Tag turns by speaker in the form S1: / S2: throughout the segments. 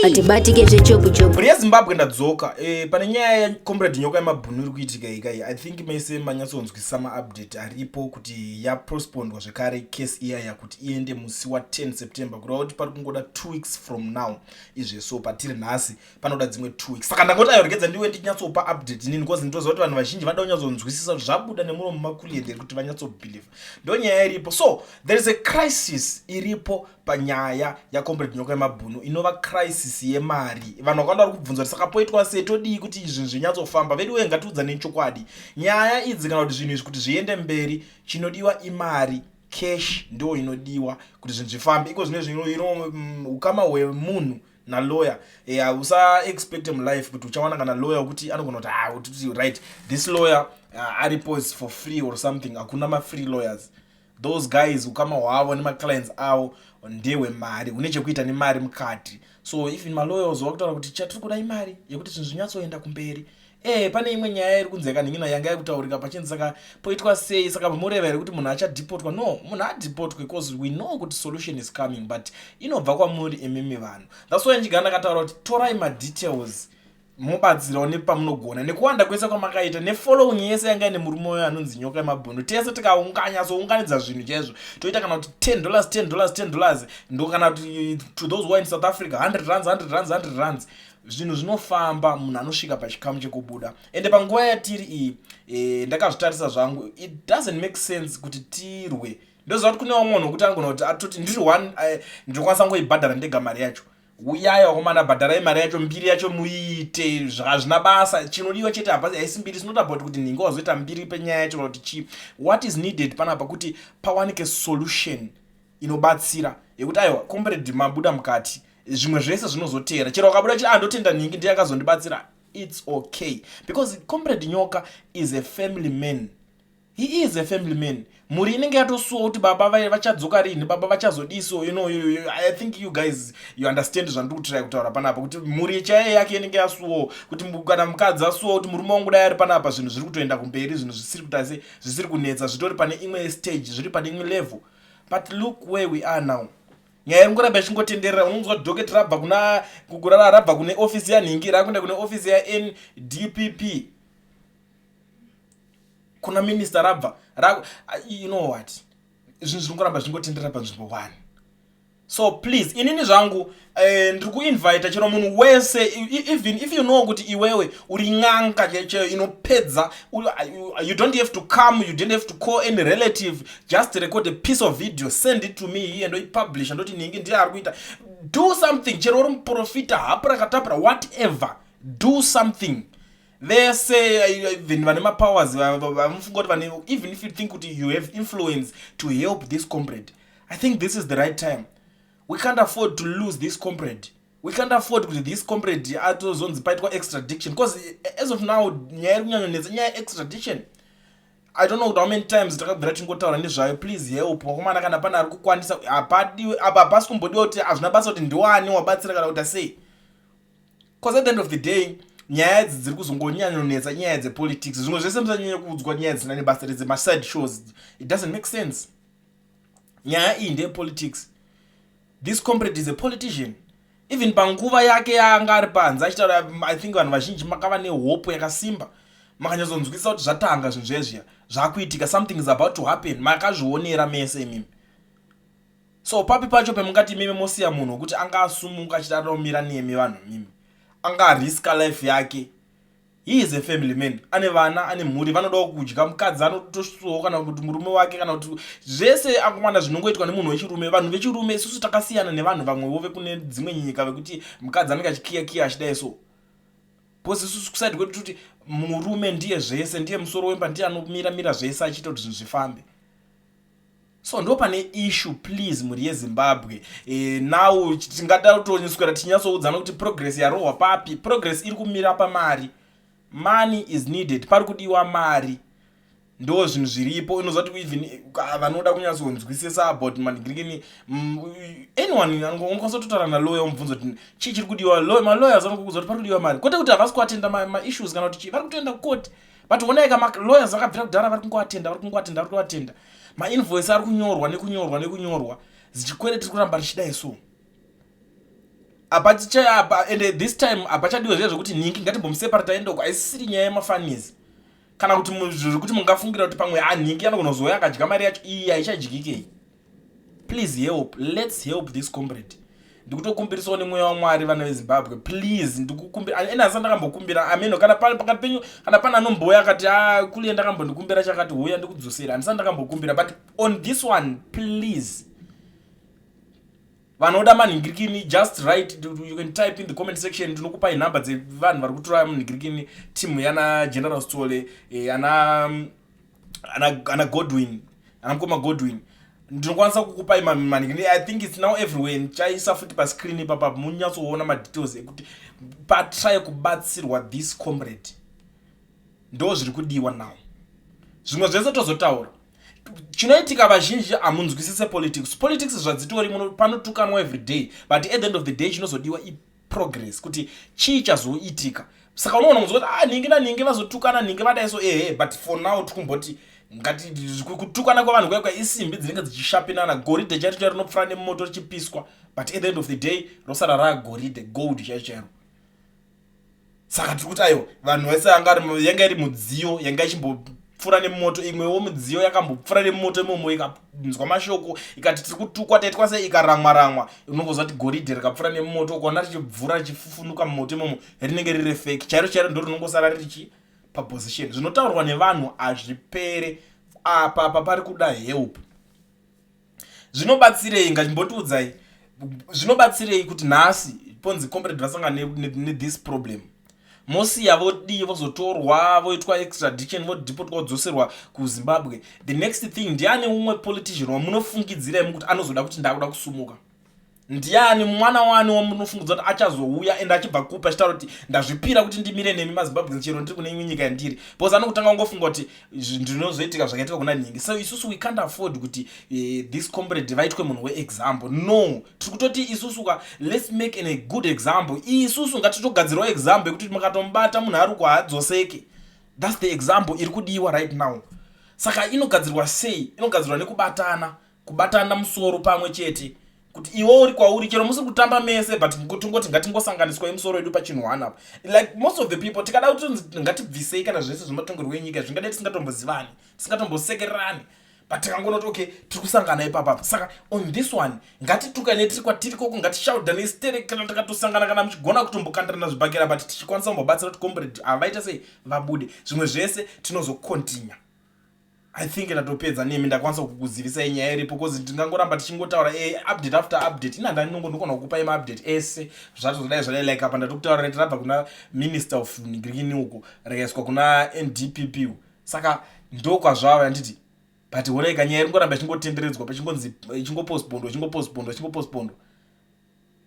S1: Atibatike zvechopu-chopu.
S2: Mhuri yeZimbabwe, ndadzoka. Pane nyaya yaComrade Nyoka yemabhunu iri kuitika ikai. I think mese manyatsonzwisisa maupdate aripo kuti yapostpondwa zvekare case iyaya kuti iende musi wa10 September, kureva kuti pari kungoda 2 weeks from now. Izveso patiri nhasi panoda dzimwe 2 weeks. Saka ndangoti ayoregedza ndiwe ndinyatsopa update inini, because ndinoziva kuti vanhu vazhinji vanoda kunyatsonzwisisa kuti zvabuda nemuromo makulienderi kuti vanyatsobelieve. Ndo nyaya iripo. So there is a crisis iripo panyaya yaComrade Nyoka yemabhunu, inova crisis yemari. Vanhu vakawanda vari kubvunza kuti saka poitwa sei, todii kuti zvinhu zvinyatsofamba? Vedu wee, ngatiudzanei chokwadi. Nyaya idzi kana kuti zvinhu izvi kuti zviende mberi, chinodiwa imari. Cash ndo inodiwa kuti zvinhu zvifambe. Iko zvino zvino ukama hwemunhu nalawyer, usaexpecte mulife kuti uchawana kana lawyer wekuti anogona kuti, ah, kuti right, this lawyer aripo is for free or something. Hakuna mafree lawyers. Those guys, ukama hwavo nemaclients avo ndehwemari, hune chekuita nemari mukati. So even malawyers vakutaura kuti chatiri kuda imari yekuti zvinhu zvinyatsoenda kumberi. Pane imwe nyaya iri kunzi yakanhingina yanga yakutaurika pachinzi saka poitwa sei, saka mureva here kuti munhu achadhipotwa? No, munhu adhipotwe because we know kuti solution is coming, but inobva kwamuri imimi vanhu. That's why nchigara ndakataura kuti torai madetails, mubatsirawo nepamunogona, nekuwanda kwese kwamakaita, nefollowing yese yanga ine murume uyo anonzi Nyoka yemabhunu. Tese tikaunganyasounganidza zvinhu chaizvo, toita kana kuti $10, $10, $10, ndo kana kuti to those who are in South Africa, 100 rands, 100 rands, 100 rands, zvinhu zvinofamba. Munhu anosvika pachikamu chekubuda. Ende panguva yatiri iyi, ndakazvitarisa zvangu, it doesn't make sense kuti tirwe. Ndoziva kuti kune vamwe vanhu wekuti anogona kuti atoti ndiri one, ndinokwanisa ngoibhadhara ndega mari yacho. Uyai vakomana, bhadharai mari yacho, mbiri yacho muiite, hazvina basa. Chinodiwa chete hapasi, haisi mbiri. It's not about kuti nhingi wazoita mbiri penyaya yacho kana kuti chii. What is needed panapa kuti pawanike solution inobatsira yekuti aiwa, comrade mabuda mukati, zvimwe zvese zvinozotera. Chero wakabuda chiti, ah, ndotenda nhingi, ndiye akazondibatsira, it's okay, because Comrade Nyoka is a family man. He is a family man. Mhuri inenge yatosuwa kuti baba vachadzoka rini, baba vachazodiso. I think you guys, you understand zvandiri kutry kutaura panapa, kuti mhuri chaiyo yake inenge yasuwawo kuti kana mukadzi asuwa kuti murume wangu dai ari panapa, zvinhu zviri kutoenda kumberi, zvinhu zvisiri kuita se zvisiri kunetsa, zvitori pane imwe stage, zviri pane imwe level. But look where we are now. Nyaya iri ngoramba ichingotenderera. Unonzwa docket rabva kuna kurara, rabva kune ofisi yanhingi, rakuenda kune ofisi yaNDPP, kuna minister rabva. You know what, zvinhu zviri ngoramba zvichingotenderera panzvimbo one. So please, inini zvangu, ndiri kuinvita chero munhu wese, even if you know kuti iwewe uri n'anga chaiyo inopedza, you don't have to come, you don't have to call any relative. Just record a piece of video, send it to me here, ndoipublisha, ndoti ningi ndiye ari kuita. Do something. Chero uri muprofita, hapura katapura, whatever, do something. Vese, even vane mapowers, vamufunga kuti vane, even if you think kuti you have influence to help this comrade, I think this is the right time. We can't afford to lose this comrade. We can't afford kuti this comrade atozonzi paitwa extradiction, because as of now nyaya iri kunyanyonetsa nyaya yeextradition. I don't know kuti how many times takabvira tingotaura nezvayo. Please help, vakomana, kana pane ari kukwanisa. Hapadiwe apa, hapasi kumbodiwa kuti hazvina basa kuti ndiwani wabatsira kana kuti sei, because at the end of the day nyaya idzi dziri kuzongonyanyonetsa nyaya dzepolitics. Zvimwe zvese musanyanya kuudzwa nyaya dzisina nebasa redzemaside shows. It doesn't make sense. Nyaya iyi ndeyepolitics. This comrade is a politician. Even panguva yake yaanga ari panze achitaura, I think vanhu vazhinji makava nehope yakasimba, makanyatsonzwisisa kuti zvatanga zvinhu zvezviya zvakuitika, something is about to happen. Makazvionera mese imimi. So papi pacho pemungati mimi mosiya munhu wekuti anga asumuka achiti anomira nemi vanhu, mimi anga ariska life yake? He is a family man, ane vana, ane mhuri, vanodawo kudya. Mukadzi anotosuwawo, kana kuti murume wake, kana kuti zvese akomana zvinongoitwa nemunhu wechirume. Vanhu vechirume isusu takasiyana nevanhu vamwewo vekune dzimwe nyika vekuti mukadzi anenge achikiya kiya achidai. So because isusu kuside kwedu toti murume ndiye zvese, ndiye musoro wemba, ndiye anomira mira zvese achiita kuti zvinhu zvifambe. So ndo pane issue. Please, mhuri yeZimbabwe, now tingada kutonyiswera tichinyatsoudzana kuti progress yarohwa papi. Progress iri kumira pamari. Money is needed. Pari kudiwa mari, ndo zvinhu zviripo. Inoziva kuti even vanoda kunyatsonzwisisa about manigirikini, anyone unokwanisa kutotaura nalawyer, umubvunza kuti chii chiri kudiwa. Malawyers anokuudza kuti pari kudiwa mari, kwete kuti havasi kuatenda maissues kana kuti chii. Vari kutoenda kucourt, but onai ka, malawyers vakabvira kudhara vari kungoatenda, vari kungoatenda, vari kuatenda. Mainvoice ari kunyorwa nekunyorwa nekunyorwa, zichikwereti tiri kuramba richidai. So Apaticha apa, and this time hapachadiwa zviya zvekuti nhingi ngatimbomuseparata endoko. Haisisiri nyaya yemafunnies kana kuti zvekuti mungafungira kuti pamwe anhingi anogona kuzouya akadya mari yacho. Iyi haichadyikei. Please help, let's help this comrade. Ndikutokumbirisawo nemweya waMwari, vana veZimbabwe, please, ndikukumbira. Ene hasa ndakambokumbira ameno kana pakati penyu kana pane anombouya akati, "A ah, kuliye ndakambondikumbira chakati, huya ndikudzosera." Handisati ndakambokumbira, but on this one, please, vanoda manhingirikini, just write, you can type in the comment section. Ndinokupai nhamba dzevanhu vari kutora munhingirikini, timu yana General Stole, ana Godwin, ana mukoma Godwin. Ndinokwanisa kukupai manhingirikini. I think it's now everywhere. Ndichaisa futi pascreen ipapa, munyatsoona madetails ekuti patry kubatsirwa this comrade. Ndo zviri kudiwa now. Zvimwe zvese tozotaura. Chinoitika, vazhinji hamunzwisise politics. Politics zvadzitori panotukanwa every day, but at the end of the day chinozodiwa iprogress, kuti chii chazoitika. Saka unoona kunzwa kuti, "Ah, nhingi nanhingi vazotukana, nhingi vadai." So ehe, but for now tikumboti ngati kutukana kwevanhu kwakwa isimbi dzinenge dzichisharpenana. Goridhe chairo chairo rinopfuura nemoto richipiswa, but at the end of the day rosara ragoridhe, gold chairo chairo. Saka tiri kuti aiwa, vanhu vese yanga iri mudziyo yanga ichimbopfuura nemoto, imwewo mudziyo yakambopfuura nemoto imomo, ikanzwa mashoko ikati tiri kutukwa, taitwa sei, ikaramwa ramwa. Unongoziva kuti goridhe rikapfuura nemoto, ukaona richibvura, richifufunuka mumoto imomo, rinenge riri fake. Chairo chairo ndo rinongosara ririchi paposition. Zvinotaurwa nevanhu hazvipere. Apa apa pari kuda help. Zvinobatsirei? Ngachimbotiudzai, zvinobatsirei kuti nhasi ponzi comrade vasangana nethis problem, mosiya vodii, vozotorwa, voitwa extradition, vodeportwa, kudzoserwa kuZimbabwe? The next thing, ndiani umwe politician wamunofungidzira imi kuti anozoda kuti ndakuda kusumuka? Ndiani mwana wani wamunofungidzira kuti achazouya ende achibva kupi achitaura kuti ndazvipira kuti ndimire nemi maZimbabwe, chero ndiri kune imwe nyika yandiri? Because anokutanga kungofunga kuti ndinozoitika zvakaitika kuna nhingi. So isusu we can't afford kuti this comrade vaitwe munhu weexample. No, tiri kutoti isusu ka, let's make a good example. Isusu ngatitogadzirawo example yekuti mukatomubata munhu ari kuhaadzoseke. That's the example iri kudiwa right now. Saka inogadzirwa sei? Inogadzirwa nekubatana, kubatana musoro pamwe chete, kuti iwe uri kwauri, chero musiri kutamba mese, but tongoti ngatingosanganiswa imusoro wedu pachinhu one apa. Like most of the people, tikada kuti ngatibvisei kana zvese zvematongerwo enyika, zvingadai tisingatombozivani, tisingatombosekererani, but tikangonoti, "Okay, tiri kusangana ipapapa." Saka on this one, ngatitukane tiri kwatiri koko, ngatishaudhane stere kana takatosangana, kana muchigona kutombokandirana zvibhakera, but tichikwanisa kumbobatsira kuti comrade havaita sei, vabude. Zvimwe zvese tinozocontinue. I think ndatopedza nemi. Ndakwanisa kukuzivisai nyaya iripo, because ndingangoramba tichingotaura update after update. Ina ndandinongo ndikona kukupai maupdate ese zvacho zvadai zvadai. Like apa ndatokutaura rati rabva kuna Minister of Green uko, rikaiswa kuna NDPP. Saka ndokwazvava handiti? But honai kanyaya iri ngoramba ichingotenderedzwa, pachingonzi ichingopostpondwa, ichingopostpondwa, ichingopostpondwa.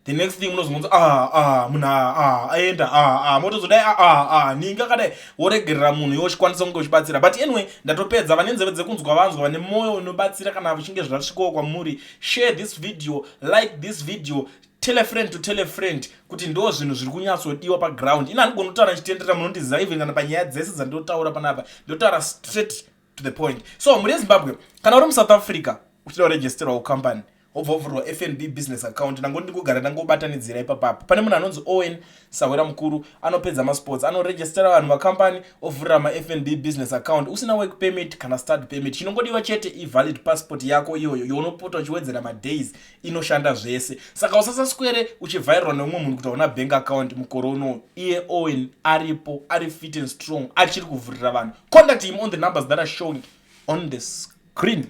S2: The next thing unozongonzi, "Ah, ah, munhu, ah, aenda, ah, ah." Motozodai, "Ah, ah, ah, ningi akadai." Woregerera munhu iwe uchikwanisa kunge uchibatsira. But anyway, ndatopedza. Vane nzeve dzekunzwa vanzwa, vane mwoyo unobatsira, kana vichinge zvasvikawo kwamuri, share this video, like this video, tell a friend to tell a friend kuti ndo zvinhu zviri kunyatsodiwa paground. Ina handigoni kutaura ndichitenderera, munondiziva. Even kana panyaya dzese dzandinotaura panapa, ndotaura straight to the point. So muri yeZimbabwe, kana uri muSouth Africa uchida kuregisterwawo company, wobva wavhurirwa FNB business account, ndangoti ndikugara ndangobatanidzira ipapapo. Pane munhu anonzi Owen Sawera mukuru, anopedza masports, anoregistera vanhu makambani, ovhurira maFNB business account usina work permit kana study permit. Chinongodiwa chete ivalid passport yako iyoyo younopota uchiwedzera madays, inoshanda zvese. Saka usasaswere uchivhairirwa neumwe munhu kuti hauna bank account. Mukore unowu iye Owen aripo, ari fit and strong, achiri kuvhurira vanhu. Contact him on the numbers that are showing on the screen.